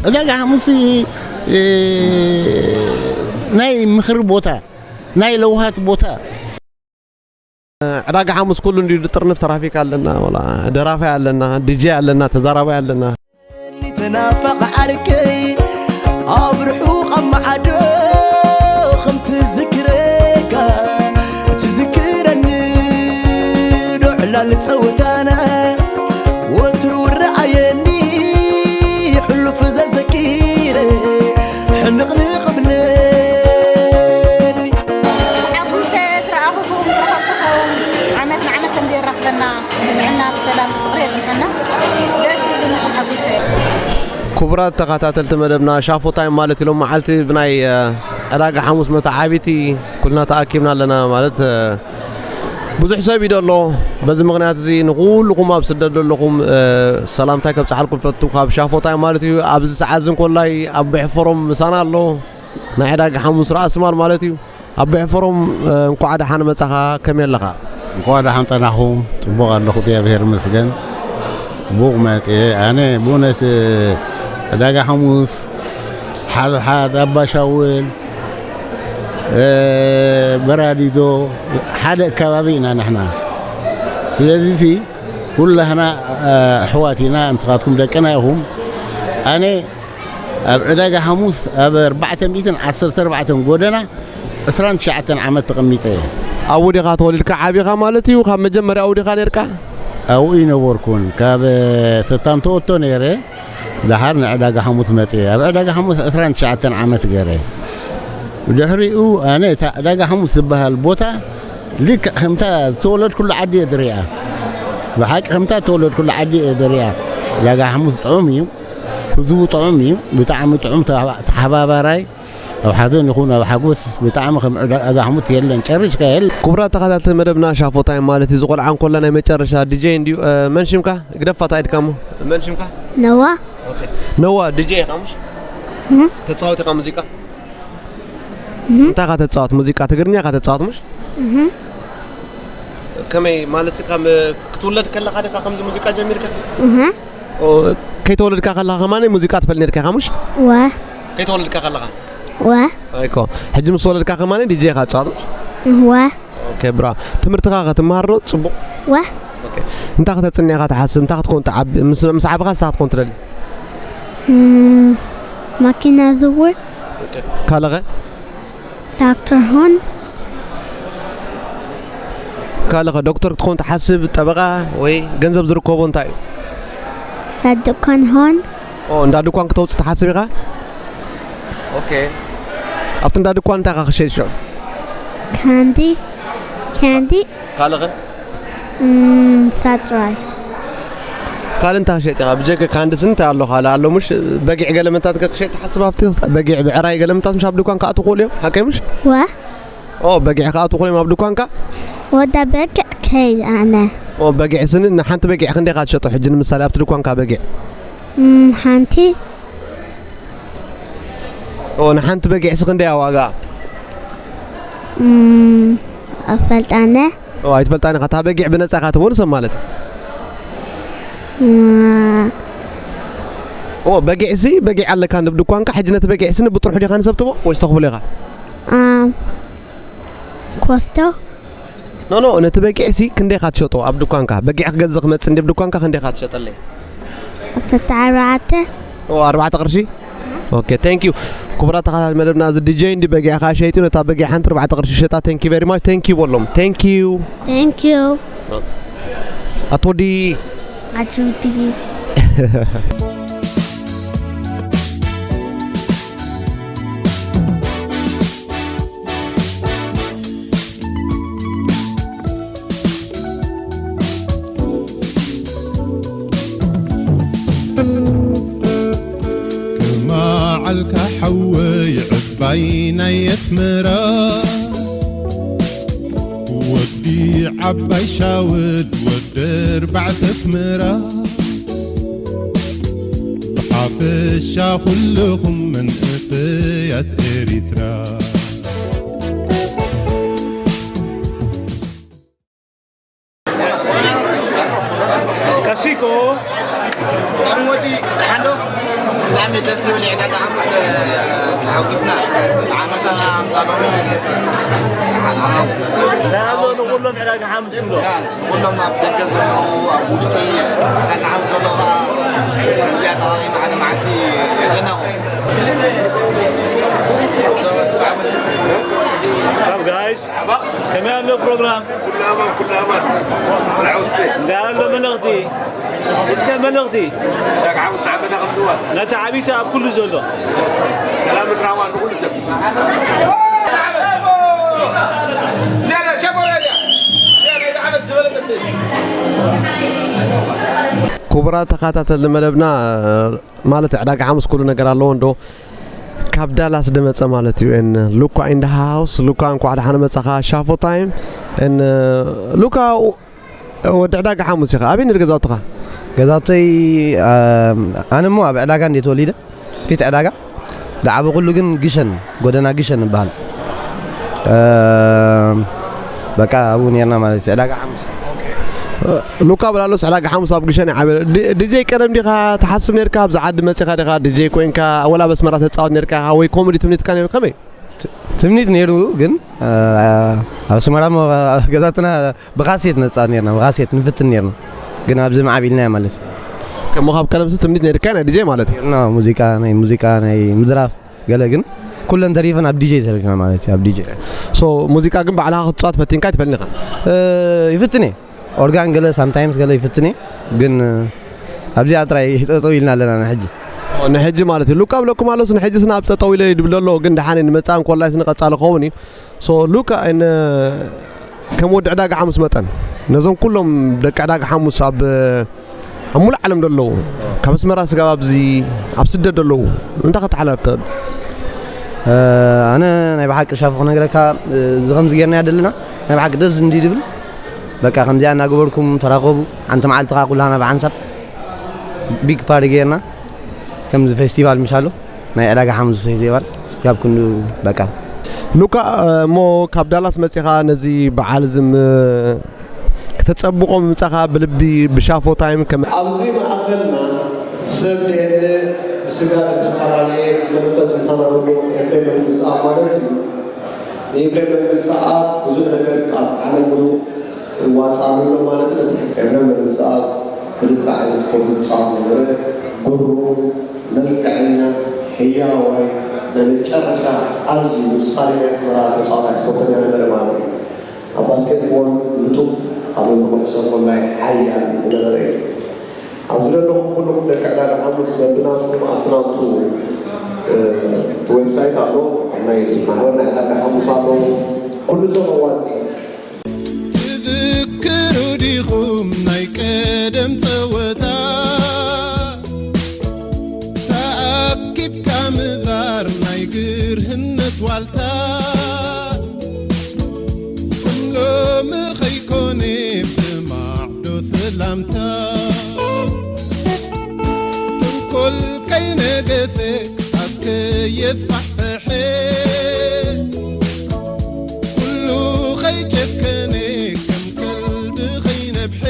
ዕዳጋ ሓሙስ፣ እ፣ ናይ ምኽሪ ቦታ፣ ናይ ለውሃት ቦታ። ዕዳጋ ሓሙስ ኩሉ እንዲዩ ዝጥርንፍ። ትራፊክ ኣለና፣ ወላ ደራፋይ ኣለና፣ ዲጄ ኣለና፣ ተዛራባይ ኣለና። ተናፋቕ ዓርከይ ኣብ ርሑቕ ኣብ መዓዶ ከም ትዝክረካ ትዝክረኒ ዶ ዕላል ጸወታና ወትሩ ረኣየኒ ሕሉፍ ዘዘኪረ ሕንቕንቕ ብለኒ። ተሓጒሰ ዝረኣኹኹም ዝረኸብኩኹም ዓመት ንዓመት ከም ዘይራኸበና ብጥዕና ብሰላም ብፍቕሪ የጽንሐና። ደስ ኢሉኒ ተሓጒሰ። ክቡራት ተኸታተልቲ መደብና ሻፎ ታይም ማለት ኢሎም መዓልቲ ብናይ፣ እ፣ ዕዳጋ ሓሙስ መተዓቢቲ ኩልና ተኣኪብና ኣለና ማለት፣ እ፣ ብዙሕ ሰብ እዩ ደሎ። በዚ ምኽንያት እዚ ንኹልኹም ኣብ ስደት ዘለኹም፣ እ፣ ሰላምታይ ከብጽሓልኩም ፈቱ። ካብ ሻፎ ታይም ማለት እዩ። ኣብዚ ሰዓት እዚ እንኮላይ ኣብ ብሕፈሮም ምሳና ኣሎ። ናይ ዕዳጋ ሓሙስ ራእሲ ማል ማለት እዩ። ኣብ ብሕፈሮም፣ እ፣ እንኳዕ ደሓን መጻኻ። ከመይ ኣለኻ? እንኳዕ ደሓን ጸናኹም። ጽቡቕ ኣለኹ፣ እግዚኣብሔር ይመስገን። ጽቡቕ መጽየ። ኣነ ብእውነት፣ እ፣ ዕዳጋ ሓሙስ፣ ሓልሓት፣ ኣባሻውል፣ እ፣ በራዲዶ ሓደ ከባቢ ኢና ንሕና። ስለዚሲ ኩላህና፣ እ፣ ኣሕዋት ኢና፣ ንስኻትኩም ደቅና ኢኹም። ኣነ ኣብ ዕዳጋ ሓሙስ ኣብ ኣርባዕተ ሚእትን ዓሰርተ ኣርባዕተን ጎደና ዕስራን ትሽዓተን ዓመት ተቐሚጠ እየ። ኣብኡ ዲኻ ተወሊድካ ዓቢኻ ማለት እዩ? ካብ መጀመርያ ኣብኡ ዲኻ ነርካ? ኣብኡ ይነበርኩን። ካብ ሰታንቶኦቶ ነይረ፣ ደሓር ንዕዳጋ ሓሙስ መጽየ። ኣብ ዕዳጋ ሓሙስ ዕስራን ትሽዓተን ዓመት ገይረ። ብድሕሪኡ ኣነ እታ ዕዳጋ ሓሙስ ዝበሃል ቦታ ልክዕ ከምታ ዝተወለድኩሉ ዓዲ እየ ዝሪኣ። ብሓቂ ከምታ ዝተወለድኩሉ ዓዲ እየ ዝሪኣ። ዕዳጋ ሓሙስ ጥዑም እዩ። ህዝቡ ጥዑም እዩ፣ ብጣዕሚ ጥዑም ተሓባ-፣ ተሓባባራይ፣ ኣብ ሓዘን ይኹን ኣብ ሓጎስ ብጣዕሚ ከም ዕዳ-፣ ዕዳጋ ሓሙስ የለን፣ ጨሪሽካ የለን። ክቡራት ተኸታተልቲ መደብና ሻፎ ታይም ማለት እዩ። ዝቆልዓ እንኮላ ናይ መጨረሻ ዲጄ እንድዩ። እ፣ መን ሽምካ? ግደፋ፣ እንታይ ኢድካ እሞ? መን ሽምካ? ነዋ። ኦኬ። ነዋ፣ ዲጄ ኢኻ ምሽ? እህ። ተጻወት ኢኻ ሙዚቃ? እህ። እንታይ ኢኻ ተጻወት? ሙዚቃ ትግርኛ ኢኻ ተጻወት ምሽ? እህ። ከመይ ማለት፣ ካብ ክትውለድ ከለኻ ዲኻ ከምዚ ሙዚቃ ጀሚርካ? እህ። ኦ፣ ከይተወለድካ ከለኻ ከማን ሙዚቃ ትፈል ነርካ ኢኻ ምሽ? ወ። ከይተወለድካ ከለኻ? ወ። ኣይኮ። ሕጂ ምስ ተወለድካ ከማን ዲጄ ኢኻ ትጻወት ምሽ? ወ። ኦኬ፣ ብራ። ትምህርትኻ ከ ትምሃር ዶ? ጽቡቕ? ወ። ኦኬ። እንታይ ከተጽንዕ ኢኻ ትሓስብ? እንታይ ክትኮን ትዓቢ? ምስ፣ ምስ ዓብኻ ንስኻ ክትኮን ትደሊ? እም፣ ማኪና ዝውር። ኦኬ። ካልእ ኸ? ዳክተር ሆን። ካልእ ኸ ዶክተር ክትኾን ትሓስብ፣ ጠበቓ ወይ ገንዘብ ዝርከቦ እንታይ እዩ? እንዳ ድኳን ሆን። ኦ፣ እንዳ ድኳን ክተውጽእ ትሓስብ ኢኻ? ኦኬ። ኣብቲ እንዳ ድኳን እንታይ ኢኻ ክሸይጥ ሽዑ? ካንዲ፣ ካንዲ። ካልእ ኸ? እም፣ ፋጥራይ። ካልእ እንታይ ክሸይጥ ኢኻ? ብጀካ ካንድስ እንታይ ኣሎ? ካልእ ኣሎ ምሽ? በጊዕ ገለመታት ከ ክሸይጥ ትሓስብ ኣብቲ? በጊዕ፣ ብዕራይ ገለመታት ምሽ ኣብ ድኳን ክኣትዉ ክኽእሉ እዮም? ሓቀይ ምሽ? ወ። ኦ፣ በጊዕ ክኣትዉ ክኽእሉ እዮም ኣብ ድኳንካ? ወዳ በጊዕ ከይ ኣነ። ኦ፣ በጊዕ ስኒ፣ ንሓንቲ በጊዕ ክንደይ ኢኻ ትሸጦ ሕጂ ንምሳሌ ኣብቲ ድኳንካ በጊዕ? እም፣ ሓንቲ። ኦ፣ ንሓንቲ በጊዕሲ ክንደይ እያ ዋጋ? እም፣ ኣይፈልጣነ። ኦ፣ ኣይትፈልጣን ኢኻ። እታ በጊዕ ብነጻ ኢኻ ትህቦ ንሰብ ማለት እዩ። እም። ኦ፣ በጊዕሲ፣ በጊዕ ኣለካ ንብ ድኳንካ፣ ሕጂ ነቲ በጊዕሲ ንብጥርሑ ዲኻ ንሰብ ትህቦ ወይስ ተኽፍሎ ኢኻ? ኣም፣ ኮስቶ። ኖ፣ ኖ፣ ነቲ በጊዕሲ ክንደይ ኢኻ ትሸጦ ኣብ ድኳንካ? በጊዕ ክገዝእ ክመጽእ እንድየ ኣብ ድኳንካ ክንደይ ኢኻ ትሸጠለይ? ኣርባዕተ። ኦ፣ ኣርባዕተ ቅርሺ? ኦኬ፣ thank you። ክቡራት ተኸታተልቲ መደብና፣ እዚ ዲጄ እንዲ በጊዕ ከኣ ሸይጡ፣ ነታ በጊዕ ሓንቲ ኣርባዕተ ቅርሺ ሸጣ። Thank you very much። Thank you በሎም። Thank you። Thank you። ኣቶ ወዲ። ኣጆዲ። ክማዓልካ ሓወይ ዕባይ ናይ ኣስመራ፣ ወዲ ዓባይ ሻውል ወዲ ኣርባዕተ ኣስመራ፣ ብሓፈሻ ኩልኹም መንእሰያት ኤሪትራ። ቀሲኮ። ብጣዕሚ ወዲ ደሓን ዶ? ብጣዕሚ ደስ ዝብል ዓመታ ኣምፃ ሎሚ ሓላላ ምስ እንታይ ኣሎ ንኩሎም ዕዳጋ ሓሙስ ይብሎ። ኩሎም ኣብ ደገ ዘለዉ ኣብ ውሽጢ ተጋዓም ዘለዉ ከዓ ከምዚኣ ተኸኺ ማዕለ መዓልቲ የለናኹም What's up, guys? ከመይ ኣሎ ፕሮግራም? ኩላማ ኩላማ ርዕውስቲ እንታይ ኣሎ መልእኽቲ? እስከ መልእኽቲ ዳግዓ ውስጥ ዓመታ ከምዝዋስ ነቲ ዓቢይቲ ኣብ ኩሉ ዘሎ ሰላምን ራህዋን ንኩሉ ሰብ ክቡራት ተኸታተልቲ መደብና፣ ማለት ዕዳጋ ሓሙስ ኩሉ ነገር ኣለዎ እንዶ ካብ ዳላስ ደመፀ ማለት እዩ። ን ሉካ ኢን ሃውስ። ሉካ፣ እንኳዕ ደሓን መፃኻ። ሻፎ ታይም። ን ሉካ፣ ወዲ ዕዳጋ ሓሙስ ኢኻ። ኣበይ ነይሩ ገዛውትኻ? ገዛውተይ ኣነ እሞ ኣብ ዕዳጋ እንዴ ተወሊደ፣ ፊት ዕዳጋ። ዝዓበኹሉ ግን ግሸን፣ ጎደና ግሸን ይበሃል። በቃ ኣብኡ ነርና ማለት እዩ። ዕዳጋ ሓሙስ። ሉካ ብላሎስ ዕዳጋ ሓሙስ ኣብ ግሸን ይዓበ። ዲጄ ቀደም ዲኻ ትሓስብ ነርካ? ኣብዚ ዓዲ መጺኻ ዲኻ ዲጄ ኮይንካ፣ ወላ በስመራ ተጻወት ነርካ ወይ ኮሜዲ ትምኒትካ ነይሩ? ከመይ? ትምኒት ነይሩ፣ ግን ኣብ ኣስመራ እሞ ገዛትና ብካሴት ነጻ ነርና፣ ብካሴት ንፍትን ነርና። ግን ኣብዚ ማዕቢልና ማለት እዩ። ከሞ ካብ ቀደምሲ ትምኒት ነይርካ ናይ ዲጄ ማለት እዩ። ና ሙዚቃ፣ ናይ ሙዚቃ፣ ናይ ምዝራፍ ገለ፣ ግን ኩለን ተሪፈን ኣብ ዲጄ ተሪፍና ማለት እዩ። ኣብ ዲጄ ሶ ሙዚቃ ግን ባዕልኻ ክትጻወት ፈቲንካ ትፈልኒ ኢኻ? ይፍትን እየ። ኦርጋን ገለ ሳምታይምስ ገለ ይፍትን እየ፣ ግን ኣብዚኣ ጥራይ ጠጠው ኢልና ኣለና ንሕጂ። ንሕጂ ማለት እዩ። ሉካ ብለኩም ኣሎስ ንሕጂ ስና ኣብ ጠጠው ኢለ ይድብል ኣሎ፣ ግን ደሓን ንመጻ እንኮላይ ስንቀጻሊ ክኸውን እዩ። ሶ ሉካ እን ከም ወዲ ዕዳጋ ሓሙስ መጠን ነዞም ኩሎም ደቂ ዕዳጋ ሓሙስ ኣብ ኣብ ሙሉእ ዓለም ደለዉ ካብ ኣስመራ ስጋብ ኣብዚ ኣብ ስደት ደለዉ እንታይ ከተሓላልፍ ትኽእል? ኣነ ናይ ብሓቂ ሻፉ ክነግረካ፣ እዚ ከምዚ ጌርና ደለና ናይ ብሓቂ ደስ እንዲ ድብል። በቃ ከምዚኣ እናገበርኩም ተራኸቡ። ሓንቲ መዓልቲ ከዓ ኩላና ብሓንሳብ ቢግ ፓርቲ ጌርና ከምዚ ፌስቲቫል ምሻሎ ናይ ዕዳጋ ሓሙስ ፌስቲቫል ስጋብ ክንዱ በቃ ሉካ፣ እሞ ካብ ዳላስ መጺኻ ነዚ በዓል ዝም ክተጸብቖ ምምጻኻ ብልቢ ብሻፎ ታይም ከም ኣብዚ ማእኸልና ሰብ ደየለ ብስጋ ዝተፈላለየ መንፈስ ምሳና ዘሎ ኤፍሬም መንግስትኣብ ማለት እዩ። ንኤፍሬም መንግስትኣብ ብዙሕ ነገር ኣብ ዓለም ሙሉእ ዋፃ ኣሎ ማለት እዩ። ኤፍሬም መንግስትኣብ ክልተ ዓይነት ስፖርት ዝፃወት ነበረ። ጉሩም፣ መልክዐኛ፣ ሕያዋይ፣ ናይ መጨረሻ ኣዝዩ ውሳኔ ናይ ኣስመራ ተፃዋታይ ስፖርተኛ ነበረ ማለት እዩ። ኣብ ባስኬትቦል ንጡፍ፣ ኣብ እግሪ ኩዕሶ ኮላይ ሓያል ዝነበረ እዩ። ኣብዚ ዘለኹም ኩልኹም ደቂ ዕዳጋ ሓሙስ በብናትኩም ኣብቲ ናቱ እቲ ዌብሳይት ኣሎ፣ ኣብ ናይ ማሕበር ናይ ዕዳጋ ሓሙስ ኣሎ። ኩሉ ሰብ ኣዋፂ። ትዝክሩ ዲኹም ናይ ቀደም ጸወታ ተኣኪብካ ምዛር ናይ ግርህነት ዋልታ። ከም ሎሚ ከይኮነ ብማዕዶ ሰላምታ ተንኮል ከይነገሰ ክሳብ ከየፋሕፈሐ ኩሉ ከይጨከነ ከም ከልቢ ከይነብሐ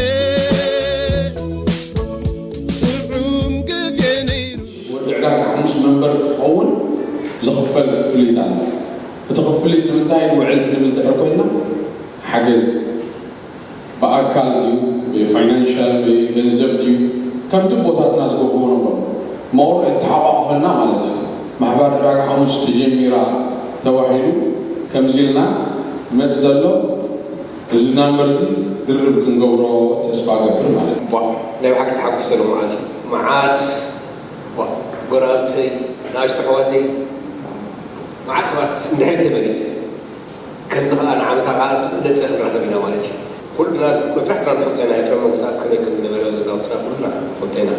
ጥዑም ግዜ ነይሩ። ወዲ ዕዳጋ ሓሙስ መንበር ክኸውን ዝኽፈል ክፍሊት ኣሎ። እቲ ክፍሊት ንምንታይ ንውዕል ክንብል ድሕር ኮይንና ሓገዝ ብኣካል ድዩ ብፋይናንሻል ብገንዘብ ድዩ ከምቲ ቦታትና ዝገብርዎ ነበሩ ሞር እተሓቋቑፈና ማለት እዩ። ማሕበር ዕዳጋ ሓሙስ ተጀሚራ ተባሂሉ ከምዚ ኢልና መፅ ዘሎ እዚ ናምበር እዚ ድርብ ክንገብሮ ተስፋ ገብር ማለት እዩ። ቧ ናይ ብሓቂ ተሓጒሰ ሎምዓንቲ መዓት ቧ ጎረባብተይ ንኣሽቱ ኣሕዋተይ መዓት ሰባት እንድሕር ተመሊሰ ከምዚ ከዓ ንዓመታ ከዓ ዝበለፀ ክንረኸብ ኢና ማለት እዩ። ኩልና መብዛሕትና ንፈልጦ ኢና ኤፍረም መንግስቲ ኣብ ከመይ ከም ዝነበረ ገዛውትና ኩልና ንፈልጦ ኢና።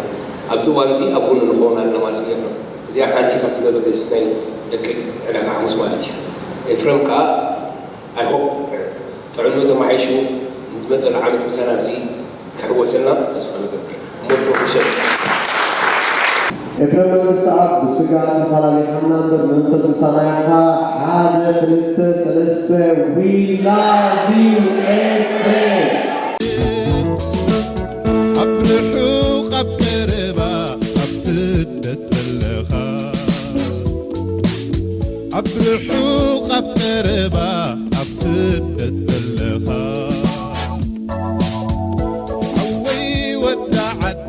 ኣብዚ እዋን እዚ ኣብ ጎኑ ንኸውን ኣለና ማለት እዩ ኤፍረም። እዚኣ ሓንቲ ካብቲ መበገሲት ናይ ደቂ ዕዳጋ ሓሙስ ማለት እዩ። ኤፍረም ከዓ I hope ጥዕንኡ ተማሓይሹ ንዝመፀሉ ዓመት ምሳና ኣብዚ ክሕወሰልና ተስፋ ንገብር። ሞዶ ምሸት። ኤፍረም መንግስተኣብ ብስጋ ተፈላለኻ እምበር ብመንፈስ ምሳና ኢኻ። ሓደ ክልተ ሰለስተ We love you ኤፍሬም። ኣብ ርሑቕ ኣብ ቀረባ ኣብ ስደት ዘለኻ ርሑቕ ኣብ ቀረባ ኣብ ስደት ዘለኻ ሓወይ ወዲ ዓዲ።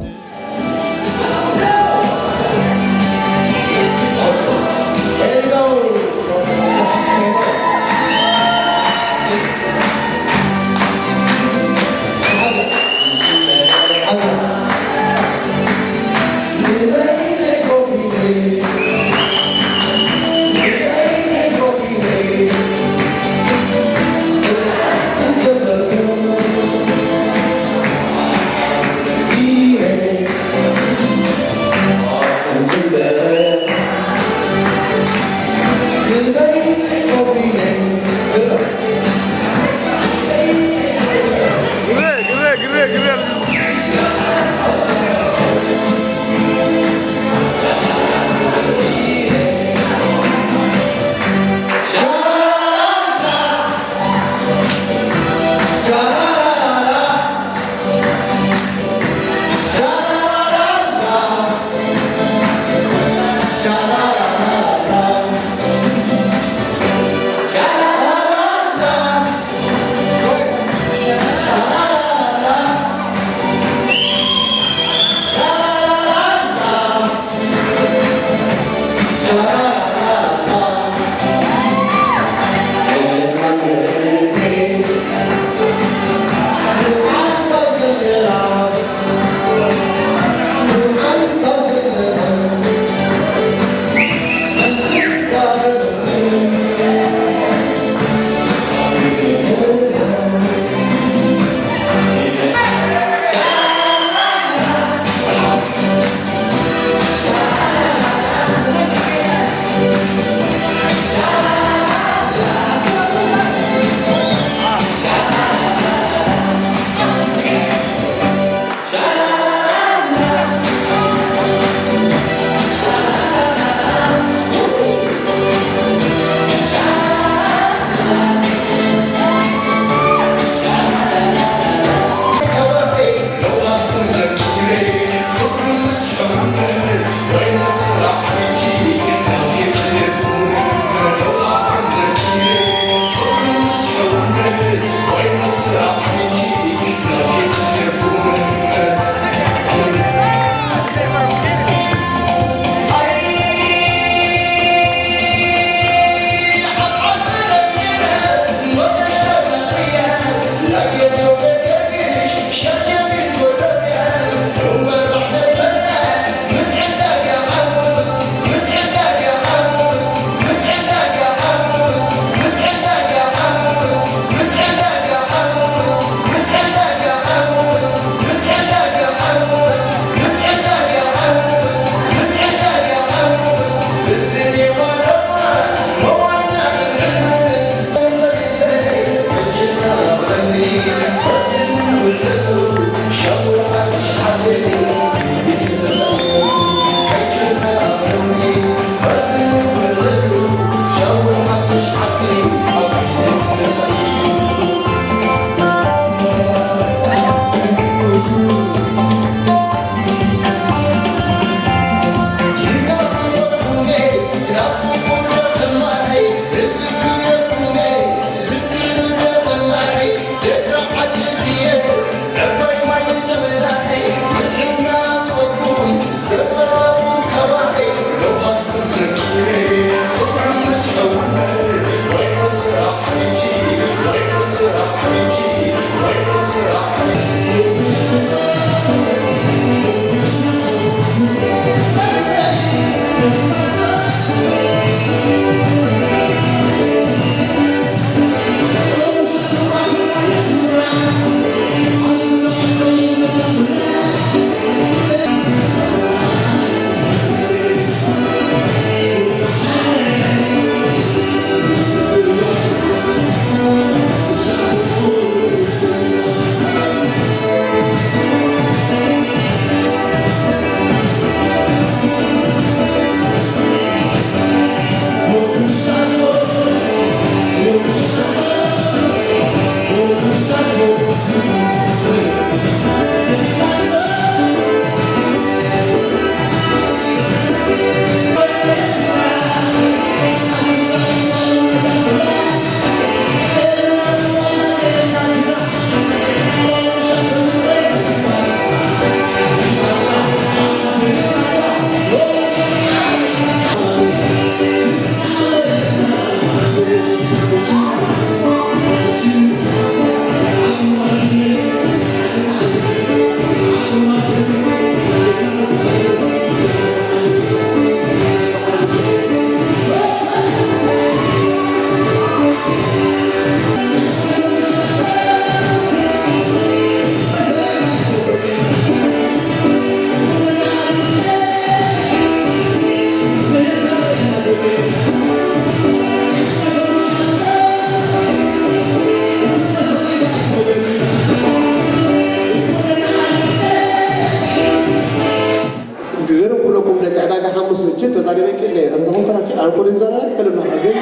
ግን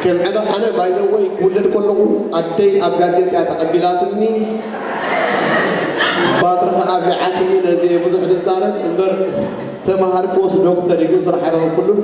ከም ዕዳ ኣነ ባይዘወይ ክውለድ ከለኹ ኣደይ ኣብ ጋዜጣ እያ ተቐቢላትኒ፣ ባትሪ ኸዓ ኣብሊዓትኒ። ነዚ እየ ብዙሕ ዝዛረብ እምበር ተምሃርክዎስ ዶክተር እዩ፣ ግን ስራሕ ኣይረኸብኩሉን።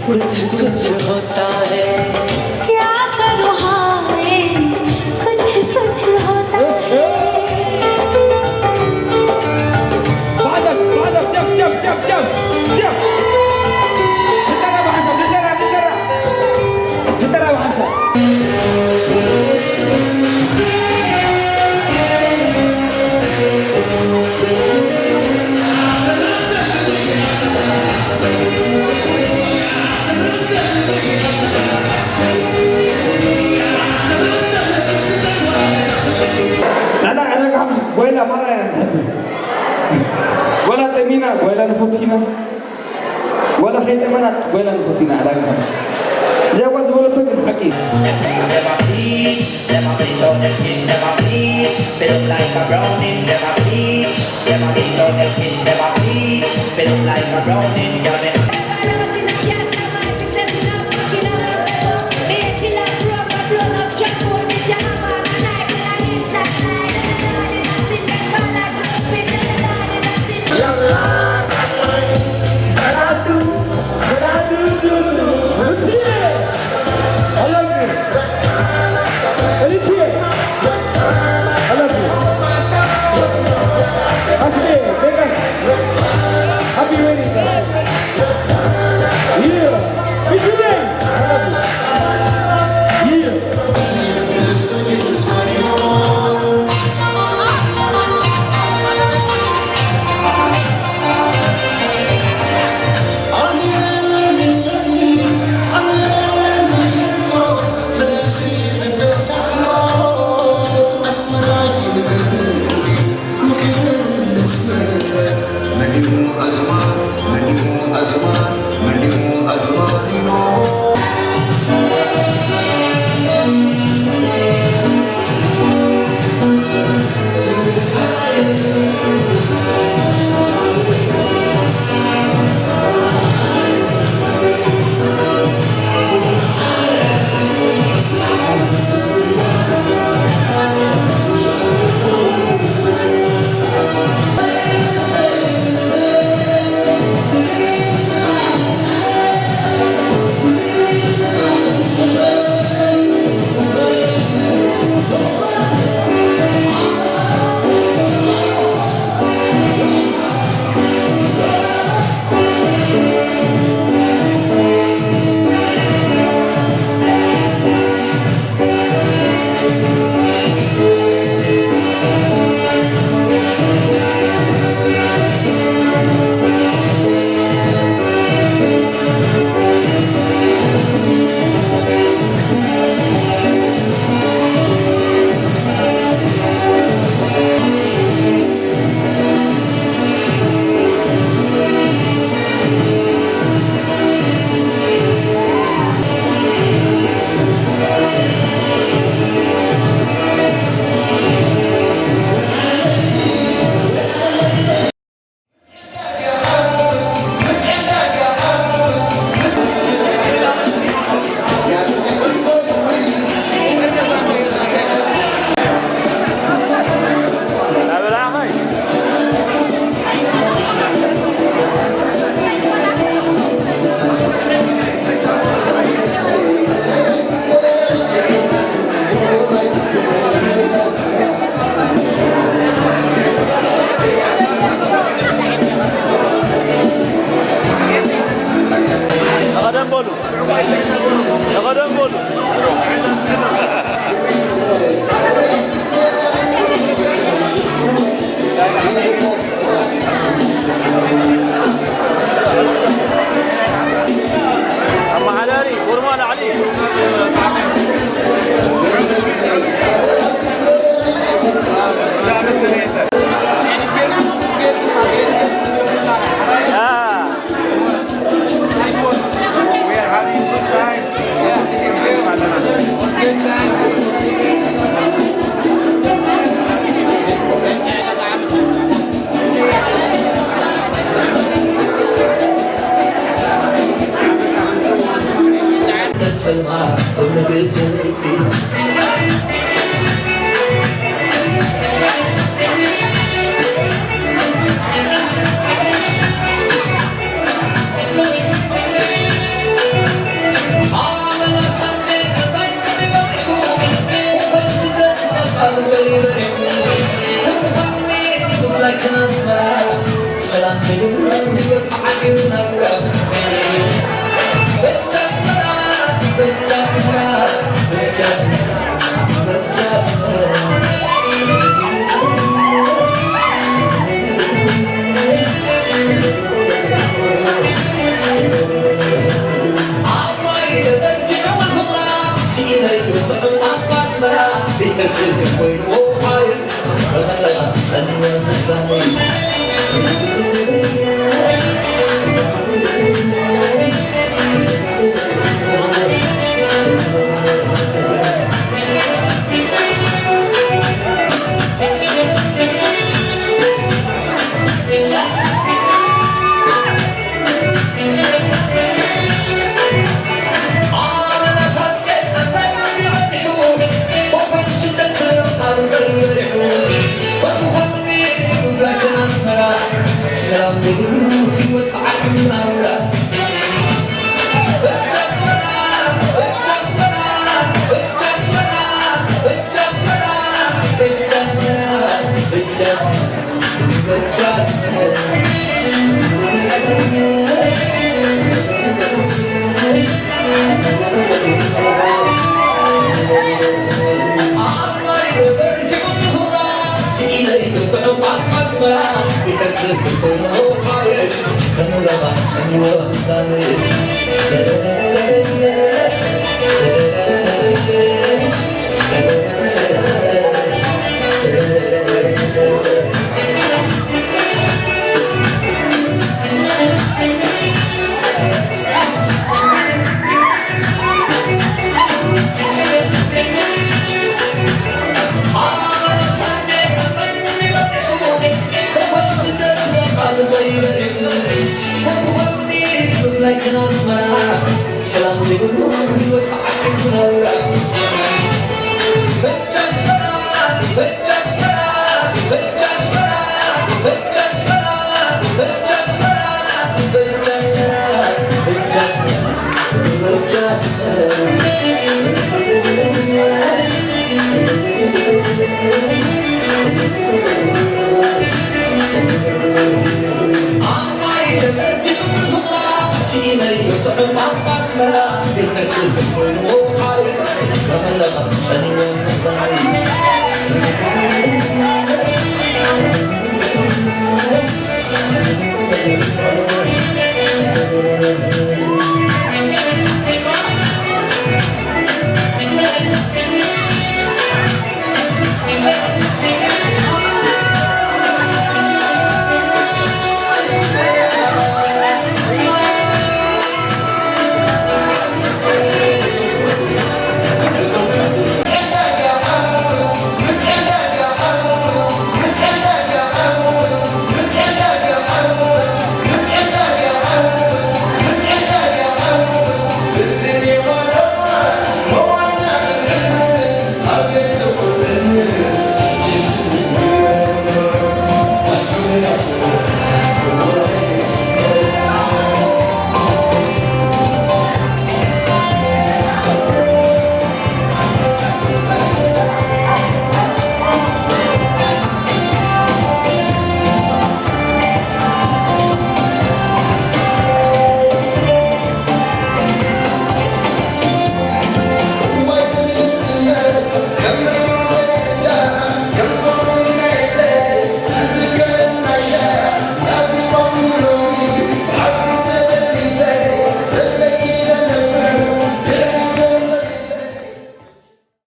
कुछ कुछ होता है, क्या करूँ हाय, कुछ कुछ होता है। Bahasa, bahasa, jump, jump, jump, jump, jump. Nitara bahasa, nitara, nitara. Nitara bahasa. ንሕና ዕዳጋ ሓሙስ ጓይላ ማራ ኢና ንሕብ። ወላ ጠሚና ጓይላ ንፈቱ ኢና፣ ወላ ከይጠመና ጓይላ ንፈቱ ኢና። ዕዳጋ ሓሙስ እዚኣ ጓል ዝበለቶ ግን ሓቂ እዩ። ተቐደም በሉ። ኣመሓዳሪ ፎርማል ዓሊ።